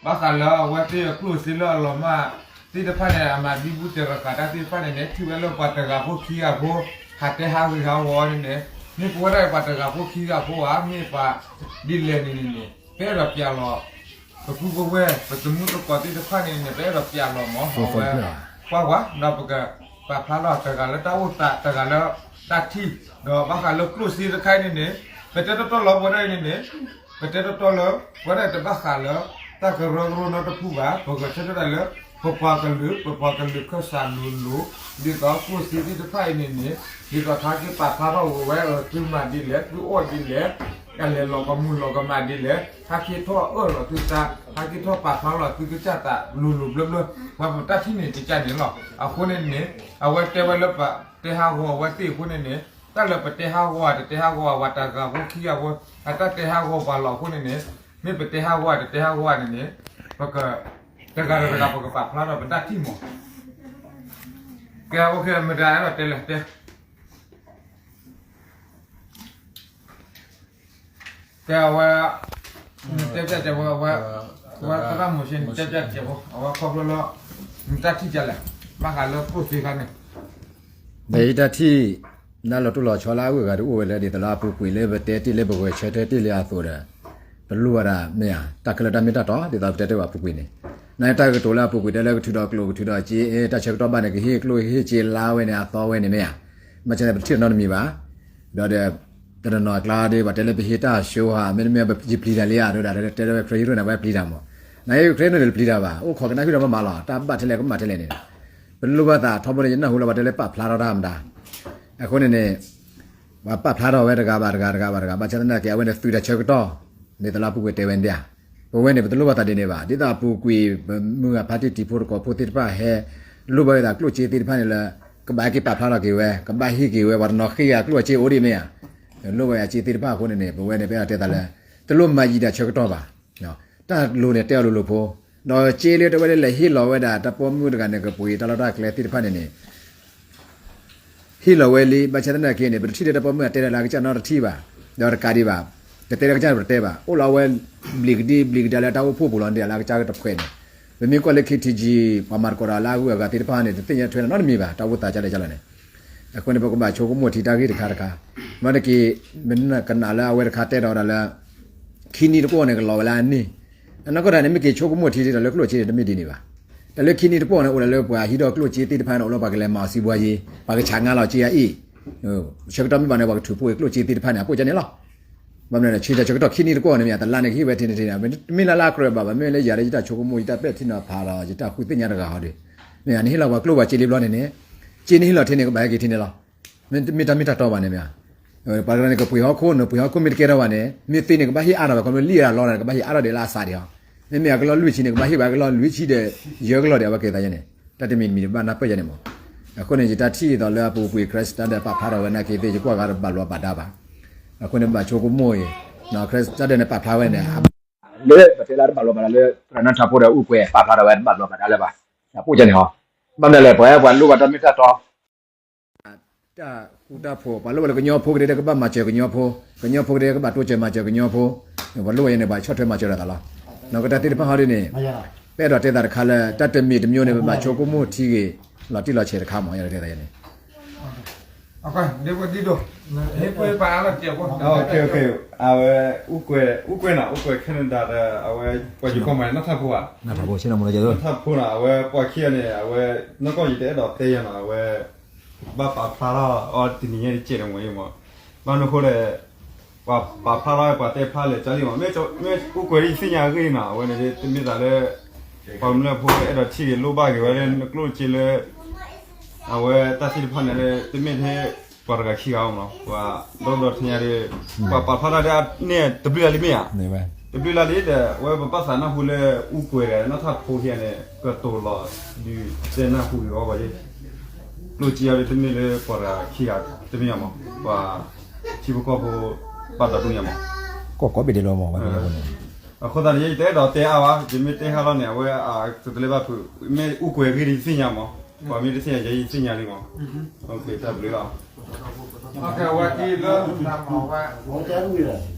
ဘၣ်ဃးလၢအဝဲသ့ၣ်အကျိၣ်စ့လၢအလီၤမၢ်သ့ၣ်တဖၣ်န့ၣ် အမၤဒံဘူတၢ်ရၤဃာ်တၢ်သ့ၣ်တဖၣ်န့ၣ်န့ၣ် ထံၣ်ဝဲလၢပှၤတဂၤဖိခံဂၤဖိ ဟးတဲဟးဂီၤဟးဂီၤန့ၣ်န့ၣ် မ့ၢ်ပဝဲဒၣ်ပှၤတဂၤဖိခံဂၤဖိဧါ မ့ၢ်ပှၤဒ်လဲၣ်န့ၣ်န့ၣ်န့ၣ် ပအဲၣ်ဒိးပျးလီၤ ပပုၢ်ပဝဲၢ် ပသမုၢ်သကိးသ့ၣ်တဖၣ်န့ၣ်န့ၣ် ပအဲၣ်ဒိးပျးလီၤမး အဝဲ ကွၢ်ကွၢ် ဒီးပကပာ်ဖျါထီၣ်တဂၤလၢတၢ်အိၣ်သး တဂၤလၢတၢ်ထံၣ် ဒီးဘၣ်ဃးလၢကျိၣ်စ့တခါအံၤန့ၣ်န့ၣ် ပတဲတီတီလီၤပဝဲဒၣ်အံၤန့ၣ်န့ၣ် ပတဲတီတီလၢ ပဝဲဒၣ်တဘၣ်ဃးလၢ တၢ်ကရၢကရိနီတဖုဘၣ် ပဂဲၤဆၢထၢၣ်ဒၣ်လၢ ပပှၤကလုာ် ပပှၤကလုာ်ခၢၣ်စးလိၤလိၤ ဒ်သိးကျိၣ်စ့သ့ၣ်တဖၣ်အံၤန့ၣ်န့ၣ် ဒ်သိးထါက့ၤပာ်ဖျါထီၣ်ဝဲ သုမၤဒ်လဲၣ် သုအီၣ်ဒ်လဲၣ် အလဲၤလီၤကမူၤလီၤကမၣ်ဒ်လဲၣ် ဟဲက့ၤထီၣ်အၢၣ်လီၤသုသး ဟဲက့ၤထီၣ်ပာ်ဖျါလီၤသုကစၢ်သးလိၤလိၤဘျၢဘျၢ ပှၤပတၢ်ထံၣ်န့ၣ်တကးန့ၣ်လီၤ. အဃိန့ၣ်န့ၣ် အဝဲတဲဝဲလၢပတဲဟးဂီၤအဝဲသ့ၣ်အဃိန့ၣ်န့ၣ် တၢ်လၢပတဲဟးဂီၤဧါ တတဲဟးဂီၤဧါ ပှၤတဂၤဖိခံဂၤဖိ အတၢ်တဲဟးဂီၤပှၤလီၤအဃိန့ၣ်န့ၣ် မ့ၢ်ပတဲဟးဂီၤဧါ တတဲဟးဂီၤဧါန့ၣ်န့ၣ် ပက တဂၤဒီးတဂၤ ပကပာ်ဖျါထီၣ်ပတၢ်ထံၣ်မး ကဲ အိၣ်ခ့ မတၤအဲၣ်ဒိးတဲလဲၣ် တဲ ကဲ အဝဲ တဲပျဲကဲဖိ အဝဲ အဝဲသရၣ်မိၤၡ့န့ၣ် တဲပျဲကဲဖိ အဝဲခီဖျိလၢ နတၢ်ထံၣ်ကလဲၣ် ဘၣ်ဃးလၢကျိၣ်စ့ခါန့ၣ် ဒီးယတၢ်ထံၣ် နၢ်လီၤတိၢ်လီၤဆီလၢအဂုၤအဂၤတအိၣ်ဝဲလၢ ဒ်သိးလၢအပူၤကွံာ်လၢပတဲတ့ၢ်လၢပဂဲၤဆၢထၢၣ်တ့ၢ်လံအသိးဒီး ပလိၣ်ဝဲဒၣ်မ့ၢ်ဧါ တၢ်ခဲလၢာ်တၢ်မ့ၢ်တၢ်တီ ဒ်သိးပတဲတ့ၢ်ဝဲအပူၤကွံာ်န့ၣ် နတၢ်ကတိၤလၢအပူၤကွံာ်တဲလၢကထုးဒီးကျိၣ်ကထုးဒီးစ့ တၢ်ဆၢကတီၢ်ဘၣ်န့ၣ် ကဟ့ၣ်ကျိၣ်ဟ့ၣ်စ့လါဝဲန့ၣ် အသီဝဲန့ၣ်မ့ၢ်ဧါ ဘၣ်ဆၣ်န့ၣ် ပတထံၣ်နီတမံၤဘၣ် ဒီးဒီး တနီၤနီၤအကျါဒီး ပှၤတဲလၢပဟ့ၣ်တၢ်အဆှိဧါ မ့တမ့ၢ် ယပျံၤတၢ်လံဧါ ဒ်ဒီးတဲလၢဝဲခရံာ်ဟံးထီၣ်န့ၣ် အဝဲပျံၤတၢ်မး နဟ့ၣ်ခရံာ်ဟံးထီၣ်န့ၣ် တပျံၤတၢ်ဘၣ် အိၣ်ခိးကနၣ်ဟံၣ်ဒီးမ့ၢ်မၤလီၤ တၢ်ဘၣ်ထဲလဲၣ်ကမၣ်ထဲလဲၣ်န့ၣ် ပလိၣ်ဘၣ်သးထီဘိန့ၣ် ယနၢ်ဟူလၢပှၤတဲလၢပာ်ဖျါထီၣ်တၢ်မတၤ အဃိန့ၣ်န့ၣ် ပှၤပာ်ဖျါထီၣ်ဝဲတဂၤဘၣ်တဂၤတဂၤဘၣ်တဂၤ ဘၣ်ဆၣ်သနာ်က့ အဝဲန့ၣ်သုးတၢ်ဆၢကတီၢ် ဒ်သိးလၢအပူၤကွံာ်တဲဝဲဒၣ် ပဝဲန့ၣ် ပတလိၣ်ဘၣ်သးဒ်န့ၣ်ဘၣ် ဒ်သိးအပူၤကွံာ် ပမုၢ်ဂၤဖါတံၢ်တံၤဖိတကိးဖိသ့ၣ်တဖၣ်ဟဲ လိၣ်ဘၣ်ဝဲဒၣ်ကျိၣ်စ့သ့ၣ်တဖၣ်န့ၣ်လၢ ကဘၣ်ဟဲက့ၤပာ်ဖျါထီၣ်က့ၤဝဲ ကဘၣ်ဟ့ၣ်က့ၤဝဲ ပှၤတနီၤဃ့ဂၤကျိၣ်အစ့အိၣ်ဒံးမ့ၢ်ဧါ လိၣ်ဝဲအစ့သ့ၣ်တဖၣ်အဃိန့ၣ်န့ၣ် ပဝဲန့ၣ် ပအဲၣ်ဒိးတဲသးလၢ တလိၣ်မၤယံာ်တၢ်ဆၢကတီၢ်ဘၣ် တၢ်လိၤန့ၣ် တဲအီၤလိၤလိၤဖိ ဒီးစ့လၢတဝဲလၢလဲၤဟ့ၣ်လီၤဝဲဒၣ် တၢ်ပိာ်မုၣ်တဂၤန့ၣ် ကပှ့ၤတၢ်လီၢ်တၢ်ကျဲသ့ၣ်တဖၣ်န့ၣ်န့ၣ် ဟ့ၣ်လီၤဝဲလံ ဘၣ်ဆၣ်သနာ်က့န့ၣ် ပတထံၣ်လၢတၢ်ပိာ်မုၣ်အတဲဒၣ်လၢအကစၢ်နီတထံၣ်ဘၣ် ဒီးတကးဒံးဘၣ် တတဲလၢကစၢ်န့ၣ်ပတတဲဘၣ် အိၣ်လီၤဝဲ ဘျံးကဒံဘျံးကဒါလၢတၢ်အိၣ်ဖှိၣ်ပူၤလီၤ ဒ်လၢအကစၢ်တဖှဲးန့ၣ် ပမ့ၢ်ကွၢ်လၢ ခ့ထံကၠံ ပှၤမၤသကိးဒီးလၢအဂုၤအဂၤသ့ၣ်တဖၣ်န့ၣ် တသ့ၣ်ညါထွဲနီတမံၤဘၣ် တၢ်အိၣ်သးကလဲၣ်ကလဲၣ်န့ၣ် အဃိန့ၣ် ပကဘၣ်ဆိကမိၣ်ထံတၢ်ဂ့ၢ်တခါတခါ မ့ၢ်တက့ၢ် မ့ၢ်ကနၣ်လၢအဝဲတခါတဲဒီးဝဲဒၣ်လၢ ခံနံၣ်တကီၢ်န့ၣ် ကလီၤဝဲလၢအနံၣ် အနီၢ်ကီၢ်တၢ်န့ၣ် မ့ၢ်က့ၤဆိကမိၣ်ထံဒ်သိးလၢကျိၣ်စ့န့ၣ် တမ့ၢ်ဒ်န့ၣ်ဘၣ်. တၢ်လၢခံနံၣ်တကီၢ်န့ၣ် အိၣ်ဒၣ်လၢပှၤဟံးဒီးကျိၣ်စ့သ့ၣ်တဖၣ်န့ၣ် အိၣ်လၢပှၤကလဲၤမၤအီၤစံးဘှါယံၤ ပှၤကဆးငါလီၤစ့အအ့ၣ် ဆၢကတီၢ်မ့ၢ်ဘၣ်န့ၣ် ပှၤကထုးဖှိၣ်က့ၤကျိၣ်စ့သ့ၣ်တဖၣ်န့ၣ် အပိၣ်ကဲန့ၣ်လီၤ. ဘၣ်မနုၤလဲၣ် ဆံတၢ်ဆၢကတီၢ်ခံနံၣ်တကီၢ်န့ၣ်မ့ၢ် တလါန့ၣ် ကဟ့ၣ်ဝဲထံန့ၣ်ထံန့ၣ် မ့ၢ်လၢလၢအကြၢးဘၣ်ဘၣ် မ့ၢ်လၢယၤဒီးယတၢ်ဆိကမိၣ် ယတၢ်ပဲာ်ထံနီၤဖးဒီး ယတၢ်ဃုသ့ၣ်ညါတဂၤဟီဒီး မ့ၢ်ယၤန့ၣ်ဟ့ၣ်လီၤပှၤကျိၣ်ပှၤစ့လံဘျီန့ၣ်န့ၣ် စ့န့ၣ်ဟ့ၣ်လီၤထံန့ၣ် ကဘၣ်ဟဲက့ၤထံန့ၣ်လီၤ. မ့တမ့ၢ်တၢ်မ့ၢ်တၢ်တီဘၣ်န့ၣ်မ့ၢ် ပှၤတဂၤန့ၣ် ကပှ့ၤဟီၣ်ခိၣ်န့ၣ် ပှ့ၤဟီၣ်ခိၣ်မ့ၢ်တကဲထီၣ်ဘၣ်န့ၣ် မ့ၢ်သ့န့ၣ် ကဘၣ်ဟ့ၣ်အါထီၣ်ဘၣ် ခီဖျိလံၣ်အလီၢ်န့ၣ် ကဘၣ်ဟ့ၣ်အါထီၣ်ဒံးလၢအစးဒံးဟီ မ့မ့ၢ်အကလီၢ်လွံၢ်ဆံန့ၣ် ကဘၣ်ဟ့ၣ်ဘၣ်ကလီၢ်လွံၢ်ဆံဒီး ယဲၢ်ကလီၢ်ဒံး အဝဲကဲသးယဲန့ၣ်မး. အဃိန့ၣ် ယတၢ်ထံၣ်သိးလၢအပူၤကွံာ် ခရံာ်စတၢ်ဒဲးပာ်ဖျါထီၣ်ဝဲနာ်က့သ့ၣ် ယကွၢ်ဂၤတဘၣ်လိာ်ဘၣ်ဒါဘၣ်. အဃိန့ၣ် ဘၣ်ဆိကမိၣ်အံၤ ခရံာ်စတၢ်ဒဲးန့ၣ်ပာ်ဖျါဝဲန့ၣ် လၢပတဲလၢတဘၣ်လိာ်ဘၣ်ဒါလၢ သရၣ်နၢ်ထၢၣ်ဖိဒီးအူကွဲၤ ပာ်ဖျါထီၣ်ဝဲတဘၣ်လိာ်ဘၣ်ဒါလၢၤဘၣ်. အပိၣ်ကဲန့ၣ်ဟီ ဘၣ်မနုၤလဲၣ် ပှၤအဲၣ်ပှၤလိၣ်ဘၣ်တၢ်မ့ၢ်တၢ်တီ တၢ်ဃူတၢ်ဖိး ပှၤလိၣ်ဘၣ်လၢကညီဖိကဒဲကဘၣ်မၤစၢၤကညီဖိ ကညီဖိကဒဲကဘၣ်တိစၢၤမၤစၢၤကညီဖိ ပှၤလိၣ်ဘၣ်ယဲန့ၣ် ပှၤဆီၣ်ထွဲမၤစၢၤဒီးသးလီၤ. နီၢ်ကတၢၢ်သ့ၣ်တဖၣ်ဟီဒ်န့ၣ် ပအဲၣ်ဒိးတဲသးတခါလၢ တၢ်တမံၤတမံၤန့ၣ် ပဘၣ်ဆိကမိၣ်ထံဂ့ၤ လီၤတံၢ်လီၤဆဲးတခါမး ယတဲသးယဲန့ၣ် အဝဲ အူကွဲၤ အူကွဲၤနီၤ အူကွဲၤ Canada ဒီး အဝဲ ပှၤယိၤကီၢ်မး နၢ်ထၢၣ်ဖိဧါ နၢ်ထၢၣ်ဖိနီၤ အဝဲပှၤခံဂၤန့ၣ် အဝဲ နီၢ်ကီၢ်ယတအဲၣ်ဒိးတဲယၤနီၤ အဝဲ ဘၣ်ပာ်ဖျါထီၣ်အီၤတနံၤညါတကဲးန့ၣ်မ့ၢ်မး ဘၣ်မနုၤအဃိလဲၣ် ပှၤပာ်ဖျါထီၣ်ပှၤတဲဖျါလဲၤကၢ်လံမး မ့ၢ်အူကွဲၤဒ်ယသ့ၣ်ညါအဂ့ၢ်နီၤ အဝဲန့ၣ်တမ့ၢ်သးလၢ ပှၤကမျၢၢ်ဖိအဲၣ်ဒိးထံၣ်က့ၤလိၣ်ဘၣ်က့ၤဝဲလၢနကျိၣ်စ့လၢ အဝဲတၢ်သ့ၣ်တဖၣ်န့ၣ်လၢ တမ့ၢ်ထဲ ပှၤတဂၤခံဂၤမး ပှၤဒီဒီထံညါဒီး ပှၤပာ်ဖျါထီၣ်ဒ်န့ၣ်တဘျုးလၢ်လံမ့ၢ်ဧါ တဘျုးလၢ်လံဒီး အဝဲပဘၣ်သးနၢ်ဟူလၢအူကွဲၤဒီး နီၢ်ထၢၣ်ဖိခံဂၤန့ၣ် ကတိၤလီၤဒုးတဲနၢ်ဟူဂ့ၤအီၤဘၣ်ယဲ ကျိၣ်စ့အီၤဒ်တမ့ၢ်လၢပှၤတဂၤခံဂၤတမ့ၢ်မး ပှၤထံဖိကီၢ်ဖိ ဘၣ်ဒီဒူၣ်ညါမး ကီၢ်ကီၢ်ဘ့ၣ်ဒဲးလီၤမး အဃိသတးန့ၣ် ယတအဲၣ်ဒိးတဲအါဘၣ် ယမ့ၢ်တဲဟါလီၤန့ၣ် အဝဲအတလၢဘၣ်ဖုး မ့ၢ်အူကွဲၤဂ့ၢ်ဒ်ယသ့ၣ်ညါမး ပှၤမ့ၢ်တသ့ၣ်ညါ ယသ့ၣ်ညါလံမး တၢ်ဘျုးလီၤ အဝဲလၢ အဝဲ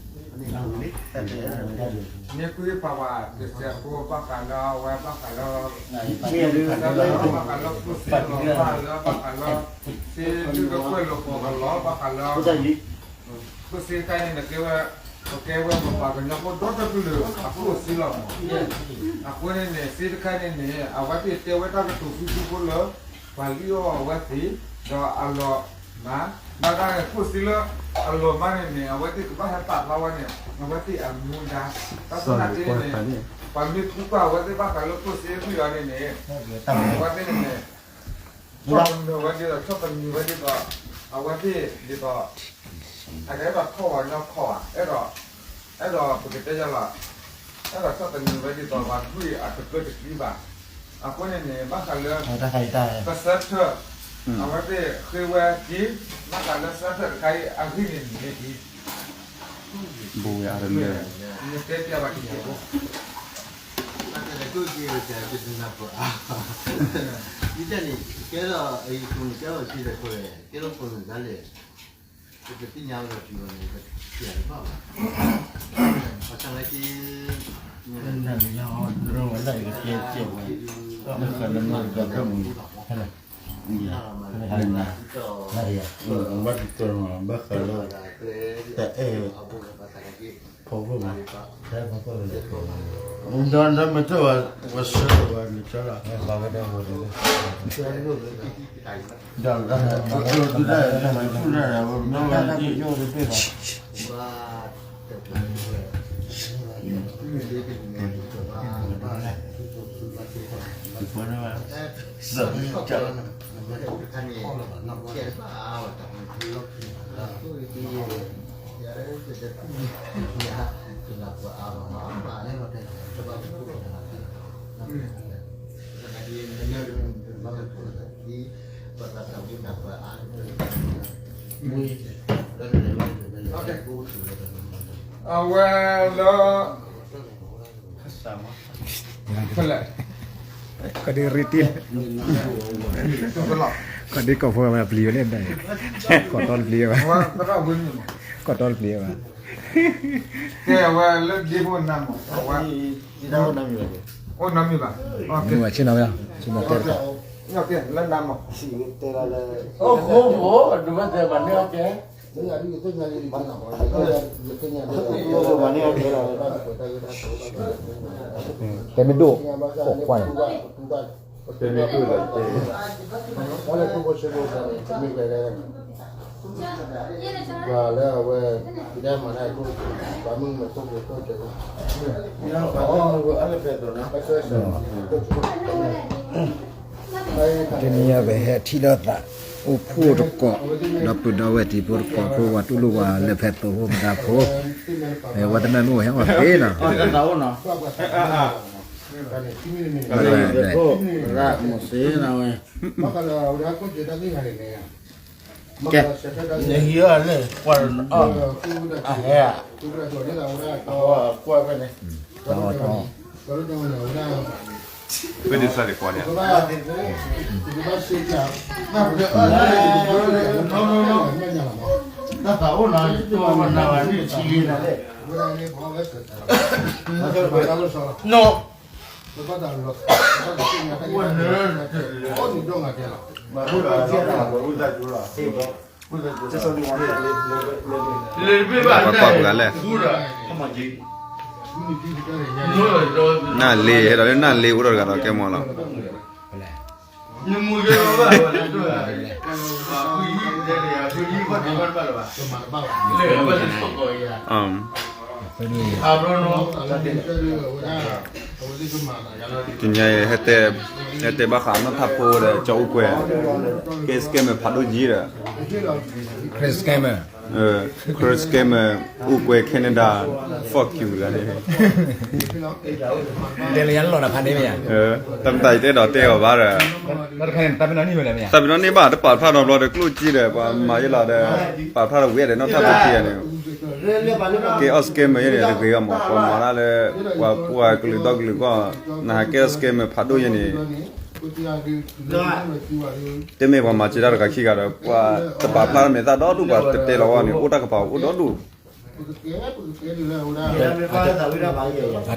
မ့ၢ်ကွၢ်ပာ်ဝဲ ကစၢ်ဖိဘၣ်ဃးလၢအဝဲဘၣ်ဃးလၢ ဘၣ်ဃးလၢ ဘၣ်ဃးလၢဖိစ့လီၤ ဘၣ်ဃးလၢ ဘၣ်ဃးလၢ စ့ဒုၣ်ကကွဲၢ်လိာ်ပှီၢ်ကလီ ဘၣ်ဃးလၢ ဖိစ့တခါန့ၣ် ကဲဝဲ ပကဲဝဲပပှၤကညီဖိဒီတကလုာ်အကျိၣ်စ့လီၤမး. အဃိန့ၣ်န့ၣ် စ့တခါန့ၣ်န့ၣ် အဝဲသ့ၣ်တဲဝဲတၢ်ကတိၤဖုဖုဖိလၢ ပှၤလံၣ်အီၣ်အဝဲသ့ၣ် ဒီးအလီၤမၢ် ဘၣ်တၢ်န့ၣ်ကျိၣ်စ့လၢအလီၤမၢ်န့ၣ်န့ၣ် အဝဲသ့ၣ်ကဘၣ်ဟဲပာ်ဖျါဝဲန့ၣ် အဝဲသ့ၣ်အမူဒါ ဘၣ်ဆၣ်သနာ်က့န့ၣ်န့ၣ် ပှၤမ့ၢ်ကူပာ်အဝဲသ့ၣ်ဘၣ်ဃးလၢကျိၣ်စ့အဂ့ၢ်အီၤန့ၣ်န့ၣ် အဝဲသ့ၣ်န့ၣ်န့ၣ် ဆီၣ်သနံးဝဲဒ်သိး ဆီၣ်သနံးဝဲဒ်သိး အဝဲသ့ၣ်ဒ်သိး အကအဲၣ်ဒိးထီၣ်ဝဲညီခီၣ်ဧါ အဲၣ်ဒိး အဲၣ်ဒိးပကတဲယၤလီၤ အဲၣ်ဒိးဆီၣ်သနံးဝဲဒ်သိး ပှၤဒွံၣ်အတကြၢးတကျံဘၣ်. အဃိန့ၣ်န့ၣ် ဘၣ်ဃးလၢ ပစၢထၢၣ် အဝဲသ့ၣ်ဃ့ဝဲက့ၤ ဘၣ်ဃးလၢစၢထၢၣ်တခါအံၤ အဂ့ၢ်န့ၣ်န့ၣ်က့ၤ ဘူးဝဲအါတလၢ နတဲပျးဘၣ်က့ၤယၤ အတလဲၤကျိၣ်စ့ဝဲတနၢ်ပၢၢ်အါ, ဒ်န့ၣ် ကဲလီၤ အံၤခိၣ်နကဲလီၤစ့လဲၣ်ခိၣ်လဲၣ် ကဲလီၤခိၣ်နကါလဲၣ်, ပတသ့ၣ်ညါဝဲဒီးတုၤလီၤန့ၣ် ပတသ့ၣ်ညါတဘၣ်ဘၣ်, ဘၣ်ဆၣ်သနာ်က့ ဘၣ်ဃးလၢ တၢ်အဲၣ် ဖီခိၣ်မး, ဒီးမ့ၢ်တၢ်ဝဲ ဝဲဆၢထၢၣ်ဝဲန့ၣ် ကၠီလီၤ, ဒီး ဒုၣ်ဒါ မၤဆူၣ်တၢ်ဒီး ဝဲမ့ၢ်ဝဲန့ၣ် အဝဲလၢ ကဒုးရ့တံၢ်လၢ ကဒုးကိးဖိမၤပျံၤဝဲလၢ ကိးတီတပျံၤဘၣ်, ကိးတီတပျံၤဘၣ်, ကဲဝဲလၢဒ့ဖိနၤမး, အိၣ်နီတမံၤဘၣ်, မ့ၢ်ဝဲဆ့ၣ်နီၤဝဲ, ဆ့ၣ်နီၤတဲတကး, လၢနၤမး, အိၣ်ခိၣ်ဖိ ဒုးဘၣ်တဲဘၣ်န့ၣ်အကဲ တဲမ့ၢ်ဒိၣ် ကိးကွၢ်န့ၣ်, တဲမ့ၢ်ဒိၣ်လီၤ, ပှၤလၢအဝဲ ဒဲမၤတၢ်အကျိၣ်, ပှၤမုၢ်မၤခိၣ်ဖိခိၣ်တဲ, ပှၤမုၢ်မၤခိၣ်အါလၢဖဲသိးနီၤ, တနံၤအံၤပဟဲထံၣ်လိာ်သး အိၣ်ဖှိၣ်တကိး, ဒီပုၢ်ဒီဝဲၢ်တံၤဖိတကိးဖိ ပှၤတူၢ်လိာ်ပှၤလၢဖဲသိးဖိမတၤဖိ, ဝဲတနၢ်မ့ၢ်အိၣ်ဟဲအီၣ်သ့နီၤ, မိၢ်စ့နၤဝဲ, ကဲ, နဟံးအီၤလၢ ကွၢ်အီၤ, အဟဲဧါ, ကွၢ်ဖဲန့ၣ်, ဖဲဒ်စၢ်ဒ်ကွၢ်န့ၣ်, တၢ်သးအိၣ်နီၤ, နၤဘၣ်န့ၣ်ဆံးလံနၤလဲၣ်, နီၤ ပှၤကွၢ်ပှၤလဲၣ်, နၢ်လ့ ဟဲဒီးလၢနၢ်လ့အိၣ်ဒီးတဂၤဒီးကဲမီၤလီၤ. တနံၤအံၤ ဟဲတဲဘၣ်ဃးနီၢ်ထၢၣ်ဖိဒီး ကၠီအူကွဲ, ကဲ scammer ဖးဒိၣ်ကံဒီး Chris scammer, Chris scammer အူကွဲ Canada, fuck you လၢန့ၣ် တဲလၢယၤလီၤနဖးန့ၣ်မ့ၢ်ဧါ, တၢ်မတၤယတဲဒီးတဲအီၤဘၣ်ဒီး, တၢ်ပနီၣ်န့ၢ်ဘၣ် တပာ်ဖျါထီၣ်ဘျီဒီးကျိၣ်ကံဒီး ပှၤမၤယဲလီၤဒီး, ပာ်ဖျါထီၣ်ဝံၤဒီးနီၢ်ထၢၣ်ဖိခံဂၤန့ၣ်, ကဲအီၣ် scammer ယဲန့ၣ် တဂ့ၤဂီၢ်မး ပှၤမၤတၢ်လၢ, ပှၤပှၤကလုာ်ဒီကလုာ်ကီၢ်, နဟးကဲအီၣ် scammer ဖးဒိၣ်ယဲန့ၣ် တမ့ၢ်ပှၤမၤစၢၤတၢ်တဂၤခံဂၤဒီး ပှၤတပာ်ဖျါထီၣ်မဲာ်သၣ်ဒီဒူၣ် ပှၤတတဲလီၤဝဲန့ၣ် အိၣ်တၢ်ကပၤအိၣ်ဒီဒူၣ်,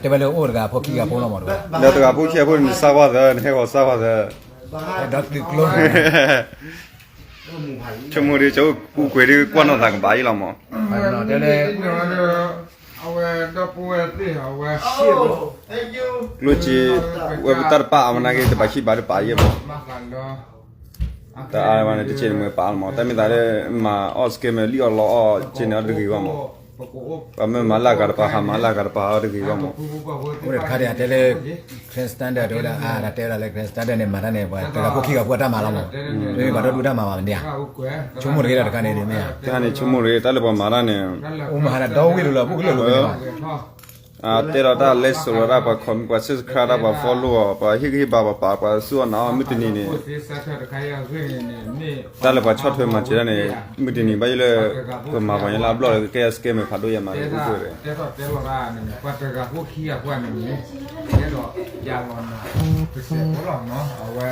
တဲဝဲလၢအိၣ်တဂၤဖိခံဂၤဖိလီၤမး, ဒီးတဂၤဖိခံဂၤဖိန့ၣ် နစၢ်ကွၢ်သၢ နဟဲဂီၤစၢ်ကွၢ်သၢ, ဒီးသုးကျိ ဆိကမိၣ်ဒီး ကအိၣ်ကွဲးဒီးကွၢ်နီၢ်သးကဘၣ်အံၤလီၤမး, တဲလၢ အဝဲဒီပုၢ်ဝဲၢ်သ့ၣ်အဝဲ ကျိၣ်စ့ ဝဲပတၢ်တပာ်အါမးနာ်က့ တဘၣ်ဟံၣ်ဘၣ်တပာ်ယဲၢ်မး, တအါဝဲန့ၣ် တက့ၢ်န့ၣ်မ့ၢ်ပာ်လီၤမး, တၢ်မ့ၢ်သးလၢ မၤအီၣ် scammer လံၣ်အီၣ်လီအီၣ်က့န့ၣ်အီၤတဂ့ၤဘၣ်မး, ပှၤမ့ၢ်မၤလၢအဂၤတပၤ ဟးမၤလၢအဂၤတပၤအီၤတဂ့ၤဘၣ်မး, အိၣ်ဒီးတခါဒံး အတဲလၢ Karen Standard တဲဝဲဒၣ် အါ တၢ်တဲဝဲဒၣ်လၢ Karen Standard န့ၣ် မၤတၢ်န့ၣ် ပှၤတဂၤဖိခံဂၤဖိအတၢ်မၤလီၤမး, တမ့ၢ်ပှၤဒီဒူၣ်တၢ်မၤဘၣ်မးဒံးဧါ, ဆိကမိၣ်တဂ့ၤဒီးတခါန့ၣ်မ့ၢ်ဧါ, တခါန့ၣ်ဆိကမိၣ်တဂ့ၤ တၢ်လၢပှၤမၤတၢ်န့ၣ် အိၣ်မၤဟးဒၣ်ဒီဝ့ၢ်လိၤလီၤ ပူၤကလၢာ်လိၤမ့ၢ်ဧါ တဲလီၤတၢ်လဲစိာ်လီၤတၢ်ပှၤ comment ပှၤ subscribe တၢ်ပှၤ follow အီၤ ပှၤဟ့ၣ်ဂံၢ်ဟ့ၣ်ဘါပှၤပာ်ပှၤဆူၣ်အီၣ်နာ်အီၣ်မုၢ်တနံၤန့ၣ်, တၢ်လၢပှၤဆီၣ်ထွဲမၤစၢၤတၢ်န့ၣ် မုၢ်တနံၤဘၣ်ယိၣ်လၢ ပမၤပှၤညါလၢအဘျီၣ်လၢကကဲ scammer ဖးဒိၣ်ယဲမး အိၣ်ကွဲးဝဲ တဲထီၣ်တဲလီၤတၢ်န့ၣ် ပှၤတဂၤဖိခံဂၤဖိန့ၣ် ကဲဒီးယၤလီၤနီၤ တစဲးဖိလီၤနီၤ အဝဲ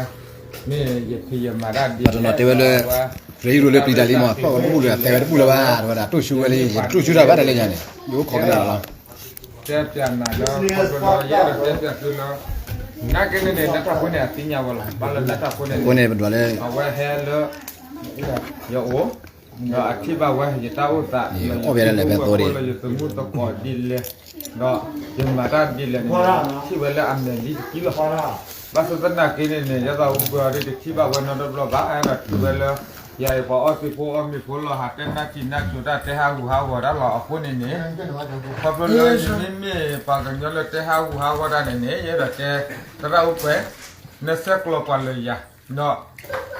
မ့ၢ်ယဖံးယမၤတၢ်ဒ် ပှၤတနီၤတဲဝဲလၢ ရ့ယိၣ်လိၤလၢပျံၤတၢ်လံမး ပှၤအိၣ်တဘူၣ်လၢအသဲဝဲတဘူၣ်လၢၤဘၣ် တဲဝဲဒၣ်တိၢ်ဆူဝဲလံ ယတိၢ်ဆူတၢ်ဘၣ်တၢ်လၢညါန့ၣ် ယအိၣ်ခိးကနၣ်လီၤ တဲပျးနၤလၢ ခီဖျိလၢယအဲၣ်ဒိးတဲပျး သုလၢ နာ်က့န့ၣ်န့ၣ် နတၢ်ဖိန့ၣ် အသ့ၣ်ညါဝဲလီၤ ဘၣ်လၢနတၢ်ဖိန့ၣ် အဃိန့ၣ် ပဒွးလၢ အဝဲဟဲလၢ ယအိၣ် ဒီးအထံၣ်ဘၣ်ဝဲ ယတၢ်အိၣ်သး ဒီးယအိၣ်ဘၣ်လၢလဲၤဖဲသိဒီး ယသးအိၣ်လၢယသမူသကိးဒ်လဲၣ် ဒီးယမၤတၢ်ဒ်လဲၣ်န့ၣ် ထံၣ်ဝဲလၢအမဲာ်လံတကံလီၤ ဘၣ်ဆၣ်သနာ်က့န့ၣ်န့ၣ် ယသးအိၣ်ပှၤဒ်တထံၣ်ဘၣ်ဝဲနီတဘျီဘၣ် အဲၣ်ဒိးထံၣ်ဝဲလၢ ယၤအံၤပှၤအီၣ်သံးဖိအီၣ်မ့ၤဖိလီၤ ဟးတဲနၢ်စံးနၢ်စိၤတၢ် တဲဟးဂူာ်ဟးဂီၤတၢ်လီၤ အဃိန့ၣ်န့ၣ် ခီဖျိလၢနမ့မ့ၢ်ပှၤကညီလၢတဲဟးဂူာ်ဟးဂီၤတၢ်န့ၣ်န့ၣ် ယအဲၣ်ဒိးတဲ သရၣ်အိၣ်ကွဲး နဆဲးကျိးပှၤလၢယၤ ဒီး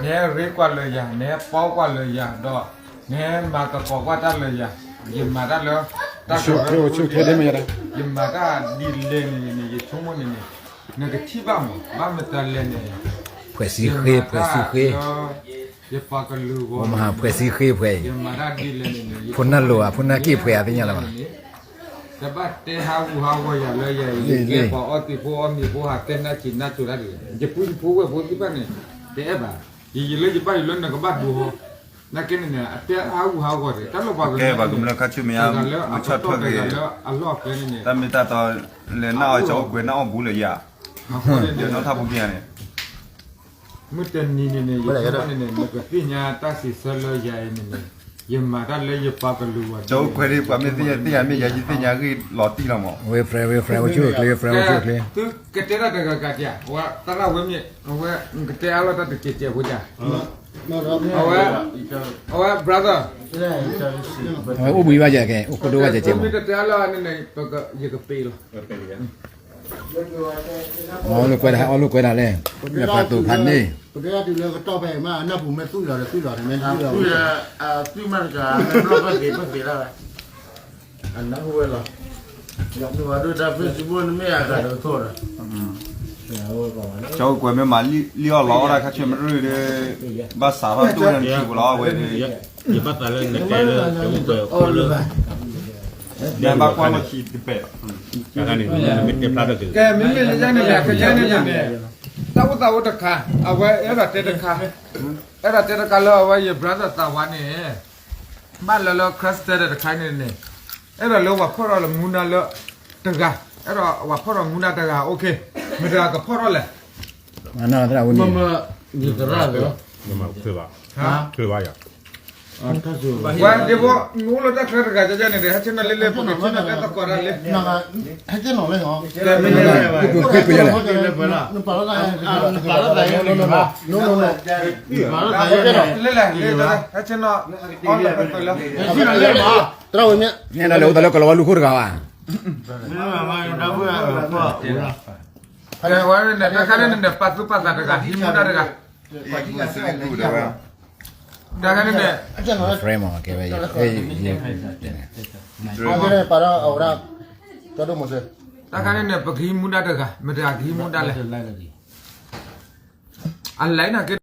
နဟဲရ့ကွၢ်လၢယၤ နဟဲပီကွၢ်လၢယၤ ဒီး နဟဲမၤသကိးကွၢ်တၢ်လၢယၤ ယမၤတၢ်လၢ တၢ်ကရၢကရိ ယမၤတၢ်ဒ်လဲၣ်န့ၣ်န့ၣ် ယဆိကမိၣ်န့ၣ်န့ၣ် နကထံၣ်ဘၣ်မး ဘၣ်မတၤလဲၣ်န့ၣ် ဖွဲ့စည်းဃ့ ဖွဲ့စည်းဃ့ ယမၤတၢ်လၢ ယပှၤကလုာ်ဂီၢ် မဟါ ဖွဲ့စည်းဃ့ ဖွဲ့ ယမၤတၢ်ဒ်လဲၣ်န့ၣ်န့ၣ် ဖိနၢ်လိၤဧါ ဖိနၢ်က့ၢ် ဖွဲ့ အသ့ၣ်ညါလီၤဘၣ် တဘၣ်တဲဟးဂူာ်ဟးဂီၤယၤလၢယၤအံၤ ယကဲပှၤအီၣ်သံးဖိအီၣ်မ့ၤဖိ ဟးတဲနၢ်စံးနၢ်စိၤတၢ်တဂ့ၤ ယပုၢ်ယဖိဝဲၢ်ဖိသ့ၣ်တဖၣ်န့ၣ် တအဲၣ်ဘၣ် ယံာ်ယံာ်လၢယဘၣ်ယိၣ်လၢနကဘၣ်ဒိးဟီ နာ်က့န့ၣ်န့ၣ် အတဲဟးဂူာ်ဟးဂီၤတဂ့ၤ တၢ်လၢပှၤကညီ တဂၤလၢအပတီၢ်တဂၤလၢအလီၢ်အကျဲန့ၣ်န့ၣ် တၢ်မ့ၢ်တၢ်တီ လဲၤနၢ်အီၣ်ကၠီအိၣ်ကွဲးနၢ်အီၣ်ဘူးလၢယၤ အဃိန့ၣ်ဒီးနီၢ်ထၢ်ဖိက့ၤန့ၣ် မုၢ်တနံၤန့ၣ်န့ၣ် ယဆိကမိၣ်န့ၣ်န့ၣ် နကသ့ၣ်ညါတၢ်စံးဆၢလၢယၤအံၤန့ၣ်န့ၣ် ယမၤတၢ်လၢယပှၤကလုာ်ဂီၢ် ကၠီအိၣ်ကွဲးဒ်ပှၤမ့ၢ်သ့ၣ်ညါသ့ၣ်ညါမ့ၢ်ယၤ ယသ့ၣ်ညါဂ့ၢ်လီၤတံၢ်လီၤမး ဝ့ၢ် friend ဝ့ၢ် friend အိၣ်ဆူၣ်အိၣ်ချ့ friend အိၣ်ဆူၣ်အိၣ်ချ့ သုကတဲတၢ်တဂၤဂၤက့ၤ အဝဲသရၣ်ဝဲမ့ၢ် အဝဲ နကတဲအါလီၤတၢ်တက့ၤကဲးဖိက အဝဲ အဝဲ brother အဝဲအိၣ်ဘှံးဘၣ်ယဲၢ်ကဲ အိၣ်ခိၣ်ဒိၣ်ဘၣ်ယဲၢ်ကဲ မ့ၢ်တတဲအါလီၤန့ၣ်န့ၣ် ပက ယကပ့ၤလီၤ အီၣ်လိာ်ကွဲဒၣ် အီၣ်လိာ်ကွဲဒၣ်လဲၣ် နပာ်သူၣ်ဖးန့ၣ် ပတဲဒၣ်တုၤလၢကတီၢ်ဖဲအံၤမး အနၢ်ပူၤမ့ၢ်သွံၣ်လီၤဒီးသွံၣ်လီၤန့ၣ် မ့ၢ်သွံၣ်လီၤ သွံၣ်လီၤ အသွံၣ်မးတကး မ့ၢ်ဘျီၣ်ဖဲက့ၤဖဲက့ၤလၢ အနၢ်ဟူဝဲလီၤ နဝဲဒိၣ်တၢ် Facebook နမ့ၢ်အဂၤဒီးသိၣ်ဒီး ကၠီအိၣ်ကွဲးမ့ၢ်မၤလံၣ်အီၣ်လီၤအီၣ်တၢ်ခါဆူညါမ့ၢ်ရ့ဒီး ဘၣ်စးထီၣ်တိၢ်ဝဲဒၣ်ထံပူၤလီၤအဝဲန့ၣ် ယဘၣ်သးလၢနတဲလၢ ကၠီအိၣ်ကွဲးအီၣ်လၢ နဘၣ်ကွၢ်လီၤခံတပဲာ်လီၤ ကဲ မ့မ့ၢ်လၢယၤန့ၣ် ကယဲၢ်န့ၣ် တၢ်အိၣ်သးအိၣ်တခါ အဝဲအဲၣ်ဒိးတဲတခါ အဲၣ်ဒိးတဲတခါလၢအဝဲယ brother သးဝါန့ၣ် ဘၣ်လၢလၢ Christian တခါန့ၣ်န့ၣ် အဲၣ်ဒိးလၢပှၤဖီၣ်ထီၣ်လၢမူဒါလၢတဂၤ အဲၣ်ဒိးပှၤဖီၣ်ထီၣ်မူဒါတဂၤ OK မတၤကဖီၣ်ထီၣ်လဲၣ် မမ ယသရၣ်လၢ မမ ချွေဘၣ် ချွေဘၣ်ယၤ ဝဲဒ်ဖိ နအိၣ်လၢတၢ်ချၢတဂၤကဲန့ၣ် ဟဲဆ့ၣ်နီၤလၢလၢပကဆ့ၣ်နီၤတဲသကိးတၢ်လၢ ဟဲဆ့ၣ်နီၤလၢ လၢလၢ ဟဲဆ့ၣ်နီၤ အီၣ်လၢပှဲၤပှဲၤလၢ သရၣ်ဝဲမ့ၢ် နဲဒၣ်လဲာ်အိၣ်တၢ်လၢကလီၤဝါလူၤခိၣ်တဂၤဘၣ် ဝဲန့ၣ် တၢ်ခါန့ၣ်န့ၣ် ပာ်သူၣ်ပာ်သးတဂၤ ဟံးမူဒါတဂၤ တၢ်ခါန့ၣ်န့ၣ် friend မ့ၢ်ကဲဝဲ ပာ်ဒီးအဝဲဒၣ် တၢ်ခါန့ၣ်န့ၣ် ပကဟံးမူဒါတဂၤ မတၤကဟံးမူဒါလဲၣ် အလဲၤနာ်က့